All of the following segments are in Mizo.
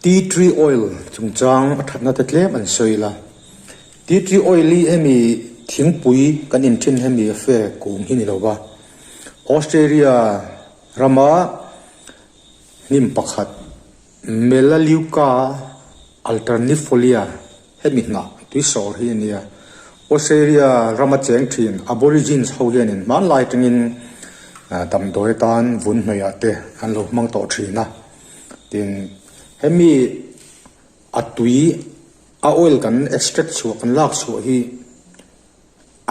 Tea tree oil chungchang a thatna te tlem an sawi la. Tea tree oil hi hemi thingpui kan in thin hemi fe kung hi ni lo va. Australia rama hnim pakhat Melaleuca alternifolia hemi hnah tui sawr hi a nia. Australia rama cheng thin Aborigines ho hianin hmanlai atangin damdawi atan vun hmeiah te an lo hmang tawh thin a. Tin, hemi a tui a oil kan extract chhuah kan lak chhuah hi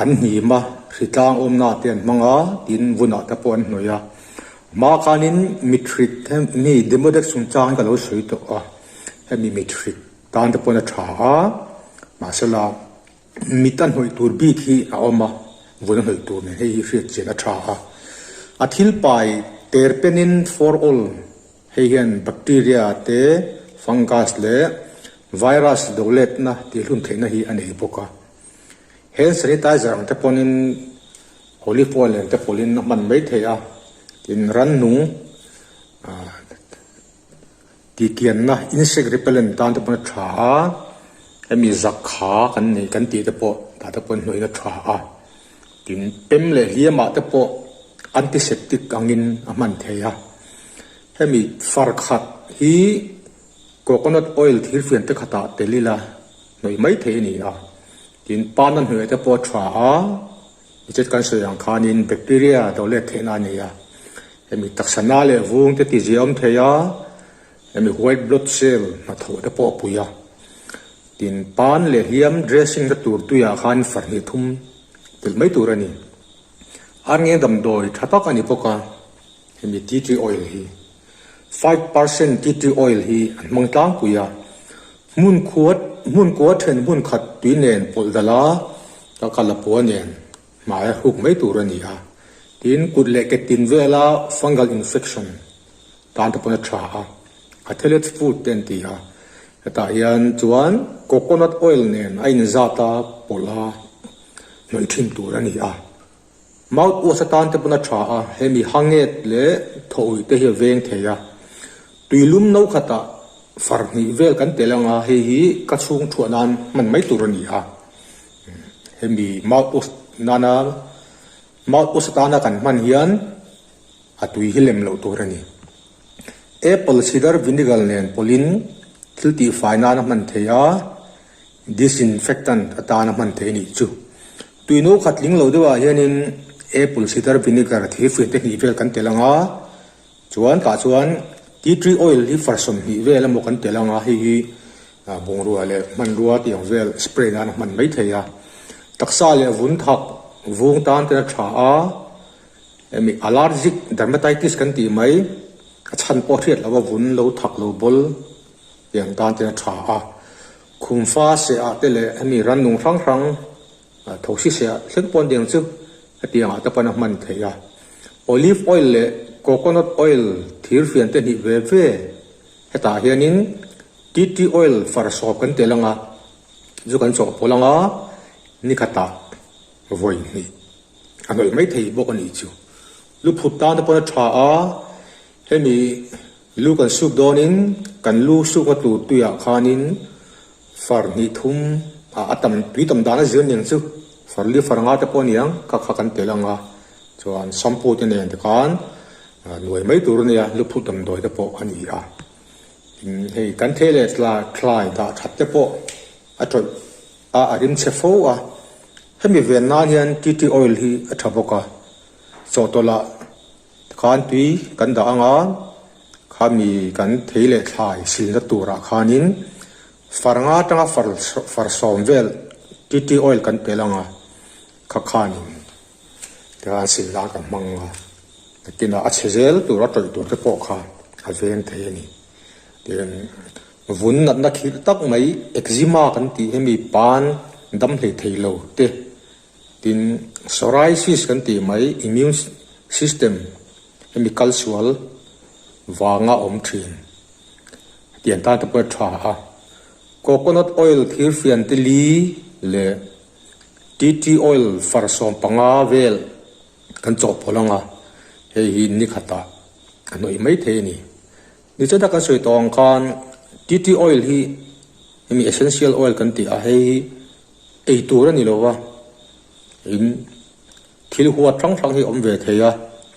an hnim a, hritlang awmna te an hmang a, tin vunah te pawh an hnawih a. Hma khanin mithrit hemi Demodex chungchang hi ka lo sawi tawh a, hemi mithrit tan te pawhin a tha a, mahsela mit a hnawih tur bik hi a awm a, vun a hnawih tur nen hei hi hriat chian a tha a. A thil pai terpenin for all hei hian bacteria te, fungus leh virus do letna tihhlum theihna hi a nei bawk a. Hand sanitizer ang te pawhin olive oil nen te pawlhin a hman mai theih a, tin rannung ah tihkianna insect repellent tan te pawn a tha a, hemi zak kha kan neih kan tih te pawh tah te pawn hnawhin a tha a, tin pem leh hliam ah te pawh antiseptic angin a hman theih a, hemi far khat hi coconut oil thirfian te khatah tel ila hnawih mai theih a ni a, tin pan a hnawih te pawh a tha a, nichet kan sawi ang khanin bacteria do let theihna a ni a, hemi taksa na leh vung te ti ziah awm thei a, hemi white blood cell hnathawh te pawh a pui a, tin pan leh hliam dressing na tur tuiah khan farhnih thum telh mai tur a ni. Arngeng damdawi tha tak a ni bawk a, hemi tea tree oil hi. 5% tea tree oil hi an hmang tlangpui a, hmun khuat hmun kua then hmun khat tui nen pawlh dal a, ka kal a pua nen hmai a hruk mai tur a ni a, tin kut leh ke tin vela fungal infection tan te pawn a tha a, athlete's foot te an ti a, hetah hian chuan coconut oil nen a inzat a pawlh a hnawih thin tur a ni a. Mouth wash atan te pawn a tha a, hemi hanget leh thawhawih te hi a veng thei a. Tuilum no khatah far hnih vel kan tel ang a, hei hi ka chhung thuah nan hman mai tur a ni a. Hemi mouth wash nana mouth wash atana kan hman hian a tui hi lem loh tur a ni. Apple cider vinegar nen pawlhin thil tihfai nana hman thei a. Disinfectant atana hman theih a nih chu. Tui no khat tling lo deuhah hianin apple cider vinegar thirfian te hnih vel kan tel ang a, chuan tah chuan tea tree oil hi far 20 vel emaw kan tel ang a, hei hi bungrua leh hmanrua tih ang vel spray nan a hman mai thei a. Taksa leh vun thak vung tan ten a tha a, hemi allergic dermatitis kan tih mai a chhan pawh hriat loh a vun lo thak lo bawl Tiang tan te a tha a, khumfa seh ah te leh hemi rannung hrang hrang thosi seh ah thleng pawn tiang chu hetiang ah te pawn a hman theih a. Olive oil leh coconut oil thirfian te hnih ve ve hetah hianin tea tree oil far sawp kan tel ang a, chu kan chawhpawlh ang a, nikhatah vawi hnih a hnawih mai thei bawk a nih chu. Luphut tan te pawn a tha a, hemi Lu kan suk dawnin kan lu sukna tur tuiah khanin far hnih thum ah a tam tui tam dan a zir aniang chu far li far nga te pawh aniang kha kha kan tel ang a chuan shampoo te nen te khan nuai mai tur ania lu phut damdawi te pawh a ni a tin hei kan thei leh thlai dah that te pawh a tawih a a rim chhe fo a hemi ven nan hian tea tree oil hi a tha bawk a chawhtawlh ah. Tikhan tui kan dah ang a, khami kan thei leh thlai silna turah khanin far nga atanga far far sawm vel tea tree oil kan pel ang a, kha khanin tikhan sil nan kan hmang ang a, nakinah a chhe zel tur a tawih tur te pawh kha a veng thei a ni. Tin, vun natna khirh tak mai eczema kan tih hemi pan dam hlei thei lo te Tin, psoriasis kan tih mai immune system hemi kalsual vanga awm thin hetiang tan te pawh a tha a. Coconut oil thirfian te li leh tea tree oil far 15 vel kan chawhpawlh ang a, hei hi ni khatah a hnawih mai thei a ni. Nichina kan sawi tawh ang khan. Tea tree oil hi hemi essential oil kan tih a hei hi ei tur a ni lo va, in thil huat hrang hrang hi a awm ve thei a,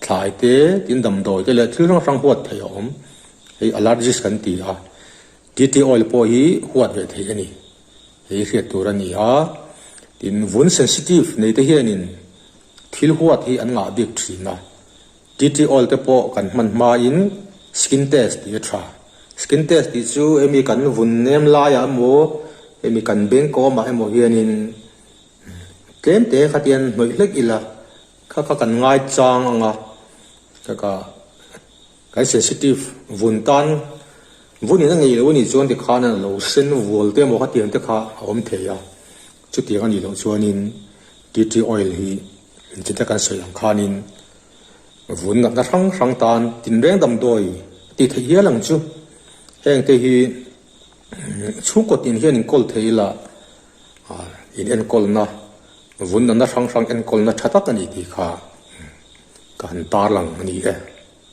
thlai te tin damdawi te leh thil hrang hrang huat theih a awm, hei allergies kan ti a, tea tree oil pawh hi huat ve theih a ni, hei hriat tur a ni a, tin vun sensitive nei te hianin thil huat hi an ngah bik thin a. Tea tree oil te pawh kan hman hmain skin test tih a tha. Skin test tih chu hemi kan vun nem laiah emaw hemi kan beng kawmah emaw hianin tlem te khatian hnawih hlek ila kha kha kan ngai chang ang a, kha kha kan sensitive vun tan vun in a ngei lo anih chuan tikhan a lo sen vual te emaw khatiang te kha a awm thei a, chutiang anih loh chuanin tea tree oil hi Engtin kan sawi ang khanin vun natna hrang hrang tan tinreng damdawi a tih theih hial ang chu. Heng te hi chhungkaw tin hian inkawl thei ila in enkawlna vun natna hrang hrang enkawlna tha tak a ni tih kha ka han tarlang a ni e.